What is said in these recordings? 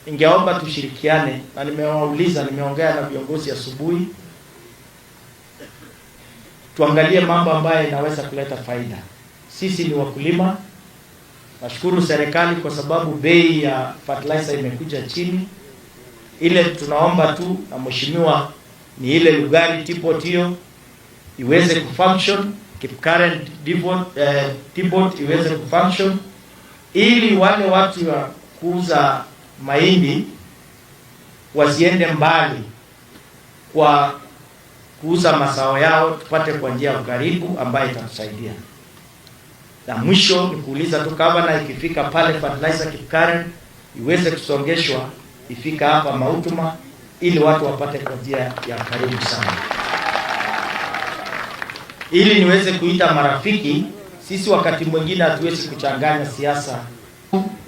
Ningeomba tushirikiane, na nimewauliza, nimeongea na viongozi asubuhi, tuangalie mambo ambayo inaweza kuleta faida. Sisi ni wakulima. Nashukuru serikali kwa sababu bei ya fertilizer imekuja chini. Ile tunaomba tu na mheshimiwa ni ile Lugari depot hiyo iweze kufunction, Kipkaren depot iweze kufunction ili wale watu wa kuuza mahindi wasiende mbali kwa kuuza mazao yao, tupate kwa njia ya ukaribu ambayo itatusaidia. Na mwisho ni kuuliza tu gavana, ikifika pale fertilizer Kipkaren iweze kusongeshwa ifika hapa Mautuma ili watu wapate kwa njia ya karibu sana, ili niweze kuita marafiki. Sisi wakati mwingine hatuwezi kuchanganya siasa.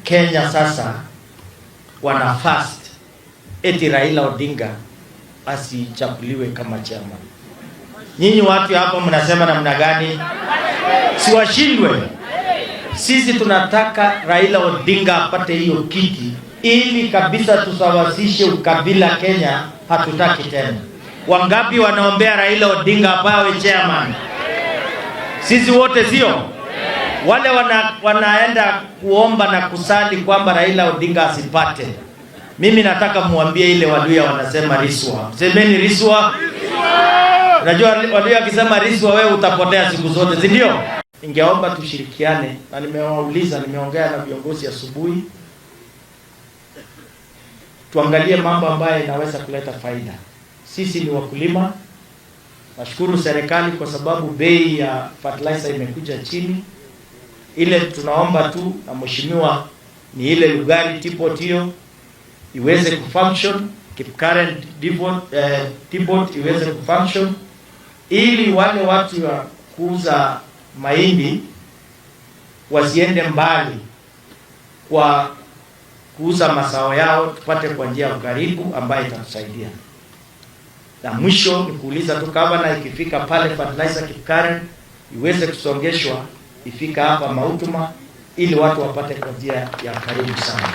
Kenya sasa wana fast eti Raila Odinga asichaguliwe kama chairman. Nyinyi watu hapa mnasema namna gani? Siwashindwe? Sisi tunataka Raila Odinga apate hiyo kiti ili kabisa tusawazishe ukabila Kenya, hatutaki tena. Wangapi wanaombea Raila Odinga apawe chairman? Sisi wote sio? Wale wanaenda kuomba na kusali kwamba Raila Odinga asipate. Mimi nataka muambie ile Waluya wanasema riswa. Semeni riswa. Unajua Waluya akisema riswa, wewe utapotea siku zote, si ndio? Ningeomba tushirikiane, na nimewauliza, nimeongea na viongozi asubuhi, tuangalie mambo ambayo inaweza kuleta faida. Sisi ni wakulima. Nashukuru serikali kwa sababu bei ya fertilizer imekuja chini. Ile tunaomba tu na mheshimiwa ni ile Lugari depot hiyo iweze kufunction, Kipkaren depot iweze kufunction ili wale watu wa kuuza mahindi wasiende mbali kwa kuuza mazao yao, tupate kwa njia ya ukaribu ambayo itatusaidia. Na mwisho ni kuuliza tu gavana, ikifika pale fertilizer Kipkaren iweze kusongeshwa ifika hapa Mautuma ili watu wapate kwa njia ya karibu sana,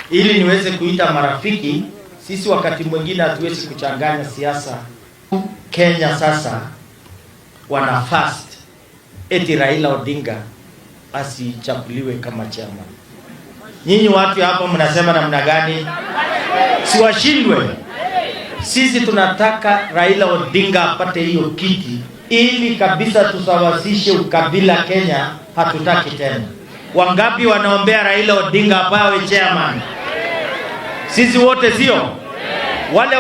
ili niweze kuita marafiki. Sisi wakati mwingine hatuwezi kuchanganya siasa. Kenya sasa wana fast eti Raila Odinga asichaguliwe kama chairman. Nyinyi watu hapa mnasema namna gani? Siwashindwe? Sisi tunataka Raila Odinga apate hiyo kiti ili kabisa tusawazishe ukabila Kenya, hatutaki tena. Wangapi wanaombea Raila Odinga apawe chairman? Sisi wote sio? Wale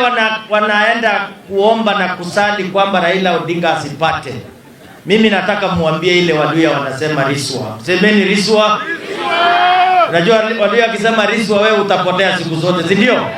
wanaenda kuomba na kusali kwamba Raila Odinga asipate. Mimi nataka muambie ile Waluya wanasema riswa. Semeni riswa. Unajua Waluya akisema riswa, wewe utapotea siku zote, si ndio?